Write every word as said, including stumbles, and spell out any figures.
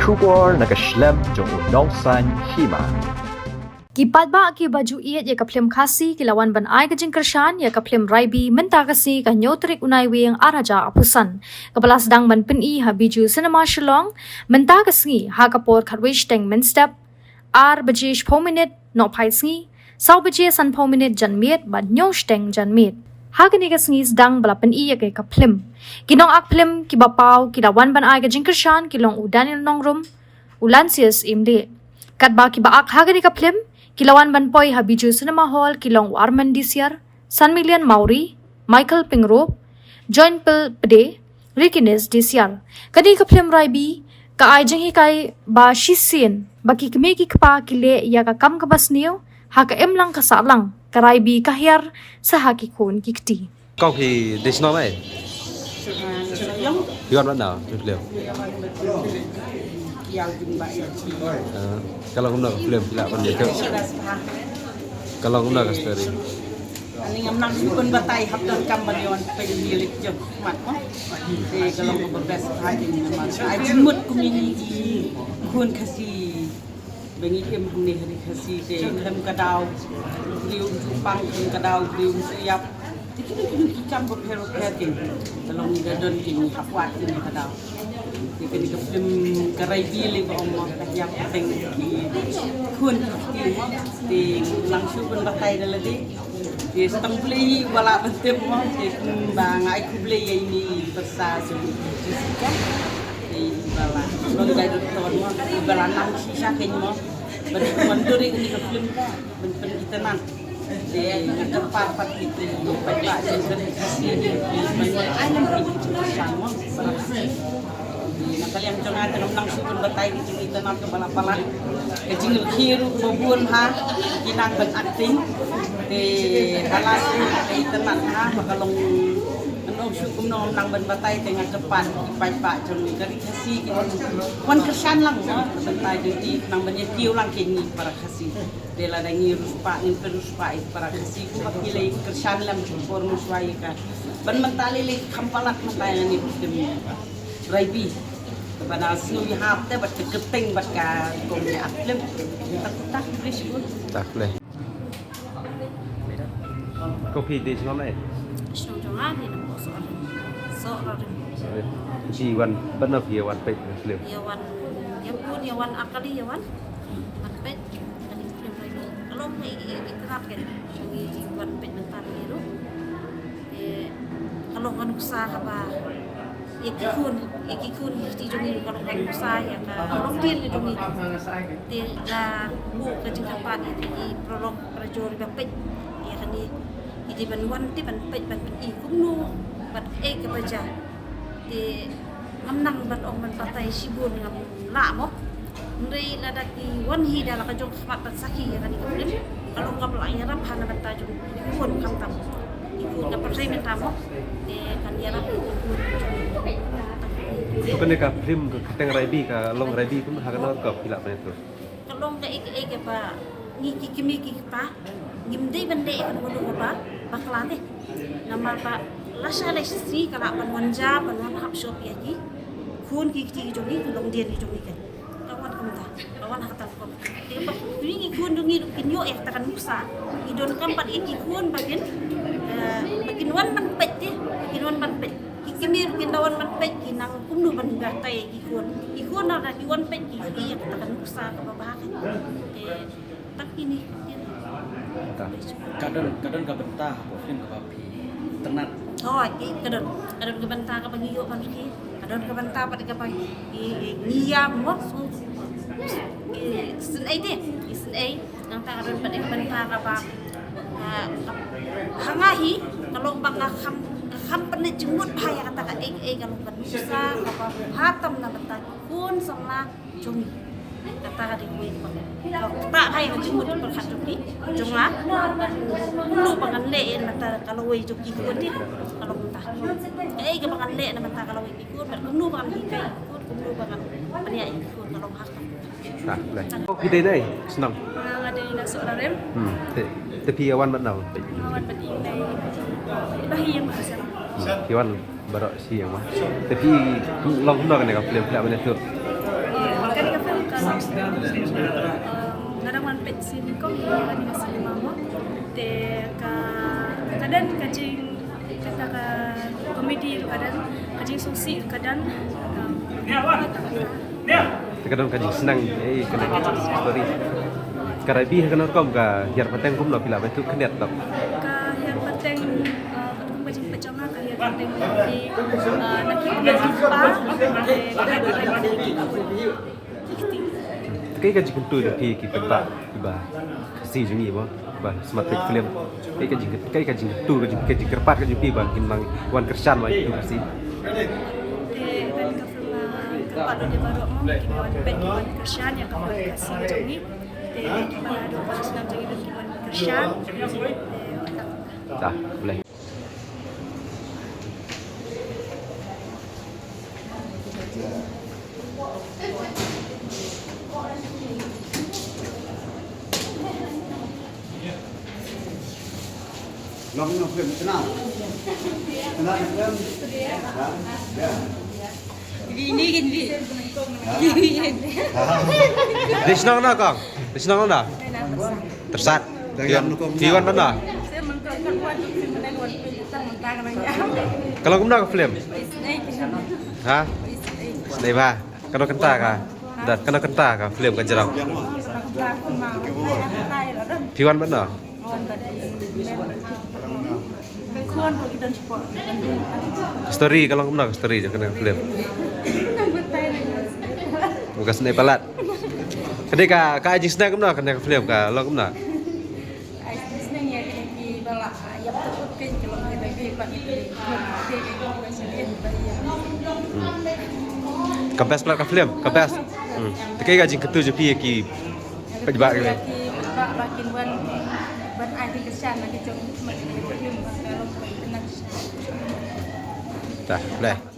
Khubor na ka shlem jong u nongsaiñ hima. Ki paidbah kiba ju ïeit ïa ka phlim Khasi ki la wan ban ai ka jingkyrshan ïa ka phlim Raibi mynta ka sngi ka hynñiew tarik u Naiwieng ar hajar arphew san, kaba la sdang ban pyni ha Bijou Cinema Shillong mynta ka sngi ha ka por khatwei shiteng mynstep, ar baje shiphew minit nohphaiñsngi, saw baje sanphew minit janmiet bad hynñiew shiteng janmiet. Ha kane ka sngi sdang ba la pyni ïa ka phlim. Ki nongak phlim kiba paw ki la wan ban ai ka jingkyrshan ki long u Daniel Nongrum, u Lancius Imlieh. Katba kiba ak ha kane ka phlim ki la wan ban poi ha Bijou Cinema Hall ki long u Arman Disiar, Sanmilian Mawrie, Michael Pingrop, Joinpil Pde, Rikines Disiar. Kane ka phlim Raibi ka ai jinghikai ba shisien ba ki kmie ki kpa ki leh ïa ka kam kaba sniew ha ka imlang ka sahlang, ka Raibi ka hiar sa ha ki khun ki kti. Kau phi dei shnong nai? Phi wan wat na phi phlim? Ah, ka long kumno ka phlim phi lah ban ïathuh? Ka long kumno ka story? Ani ngam nang shu pynbatai hap donkam ban ïa wan pynbilik jong khmat mo. Te ka long kaba best ha ïing namar ai jingmut kum ïa ngi ki khun Khasi. Ba ngi im hangne ha ri Khasi te khlem ka daw. U briew um ju pang khlem ka daw, u briew um ju ïap. Te kino kino ki kam bapher bapher ki. Ka long ngi da don ki ngi hap wad khlem ka daw. Te kane ka phlim ka Raibi lei ba ong mo ka hiar pateng ki khun ki kti mo. Te nang shu pynbatai da lade. Te sa tang Blei uba lah ban tip mo. Te kumba nga ai khublei ïa ine i pyrsa jong i Jessica. Te iba la don director mo. Iba la nang shisha kein mo. Ban pynwandur ïa kane ka phlim ka ban pynitynnad. Te nga kyrpad pat ïa ki paidbah jong ka ri Khasi ban ai lem ki jingkyrshan mo. Ba la Te na ka liang jong nga te ngam nang shu pynbatai ka jingitynnad kaba la palat. Ka jingrkhie ruh kaba bun ha ki nang ban acting. Te ha la shu ka itynnad ha ba ka long ngan ong shu kumno ngam nang ban batai te nga kyrpad ki paidbah jong ka ri Khasi ki wan kyrshan lang na ka bynta jong ki nang ban ïakiew lang ki ngi para Khasi. Te lada ngi riewspah ngin pynriewspah ïa para Khasi kumba ki lei kyrshan lem por mynshuwa ïa ka. Ban mynta lei lei kham palat mynta ïa ngi Raibi. Kaba na sngew ïa hap te bad ka kyrteng bad ka kong ïa ak lem. Ïa tak tak English pun. Tak leh. Ko phi dei shnong nai? Shnong jong nga dei na Sohra. Sohra. Phi wan bad na phi wan peit film. Ïa wan ïa pun ïa wan ak kali ïa wan. Wan peit kali film Raibi. Ka long ka i i i krat kan. Ngi wan peit mynta ngi ruh. Te ka long ka nuksa kaba ïa ki khun, ïa ki khun ki kti jong ngi ka long ka nuksa ïa ka longdien ka jong ngi. Te nga buh ka jingkyrpad ïa ki paralok parajor ba peit ïa kane, ki dei ban wan te ban peit ban pyni kumno bad kaei kaba jia. Te ngam nang ban ong ban batai shibun ngam lah mo. Hynrei lada ki wan hi da la ka jong ka khmat ban sakhi ïa kane ka film. Ka long kaba la ïarap ha na bynta jong ki khun khamtam. Ki khun ka pyrthei mynta mo. Te kan ïarap ki khun. To kane ka film ka kyrteng Raibi ka long Raibi kumno ha kano ka phi lah ban ïathuh? Ka long kaei kaei kaba ngi ki kmie ki kpa ngim dei ban leh ïa kano kano kaba bakla te. Namar ba lashai lashisngi ka lah ban wan jia ban wan hap shop ïa ki khun ki kti ki jong ngi ki longdien ki jong ngi kan. Ka wan kumta, ka wan ha kata ka por. Te ba ngi ki khun jong ngi ruh kin ïoh ïa kata ka nuksa. Ki donkam pat ïa ki khun ba kin, eh, ba kin wan ban peit te, ba kin wan ban peit. Ki kmie ruh kin da wan ban peit, ki nang kumno ban batai ïa ki khun. Ki khun lada ki wan peit ki ïohi ïa kata ka nuksa kaba bha kan. Te tang kine. Ta. Ka don, ka don ka bynta hapoh film kaba phi itynnad. Oh, ki, ka don, ka don ka bynta kaba ngi ïoh ban rkhie. Ka don ka bynta pat kaba ngi, ngi ïam mo. Ki sngewsih te, ki sngewsih. Nangta ka don pat ka bynta kaba, ah, ka, ha nga hi ka long ba nga kham, nga kham pynleit jingmut bha ïa kata kaei kaei ka long ka nuksa kaba bha tam na bynta ki khun samla jong ngi. Kata ka dei kawei kaba nga, kata ka dei ka jingmut pyrkhat jong ngi, jong nga. Kumno ba ngan leh ïa kata ka lawei jong ki khun te ka long kata. Kaei kaba ngan leh na bynta ka lawei ki khun bad kumno ba ngan hikai ki khun, kumno ba ngan pynïaid ki khun ka long ha ka. Ka leh. Phi dei nai shnong? Nga dei na Sohra Rem. Hmm. Te, te phi wan bad nau? Nga wan bad ïing dei. Iba hi ïing ba hasem. Hmm. Phi wan baroh shi ïing ma. Te phi long kumno kane ka film phi lah ban ïathuh? Kan Nga dang wan peit sien nyngkong ïa kane ka cinema mo. Te ka, ka don ka jing, kata ka comedy ruh ka don, ka jingsngewsih ruh ka don. Um, Te ka don ka jingsneng, eh, kane ka story. Ka Rabi ha kano rukom ka hiar pateng kumno phi lah ban ïathuh khyndiat tang. Ka hiar pateng, uh, katkum ka jingpeit jong nga, ka hiar pateng na ki, uh, na ki kmie ki kpa, eh, ka hiar pateng na ki kmie. Te kaei ka jingkyntu jong phi ki paidbah kiba Khasi jong ngi ba, ba smat peit film. Kaei ka jing, kaei ka jingkyntu, ka jing, ka jingkyrpad ka jong phi ba kin nang wan kyrshan ba ïa ki Khasi. Te kane ka film, ah, kyrpad ïa baroh mo, kin wan peit, kin wan kyrshan ïa ka film Khasi jong ngi. Te kiba la don ha shnong jong ngi kin wan kyrshan. Te, ta, boleh. Long, long, film, tenang. Tenang, film. Ya, ya. Di shnong na, kong? Di shnong na? Tyrsad. Phi wan, phi wan ban na? Ka long kumno ka film? Ha? Isn't it ba? Kano kynta ka? Da, kano kynta ka film Ka Jrong? Phi wan ban na? Ka story ka long kumno ka story jong kane ka film? Ka snei palat. Kane ka, ka ai jingsneng kumno kane ka film, ka long kumno? Ka best palat ka film, ka best. Hmm. Te kaei ka jingkyntu jong phi ïa ki paidbah ki? Ta, boleh.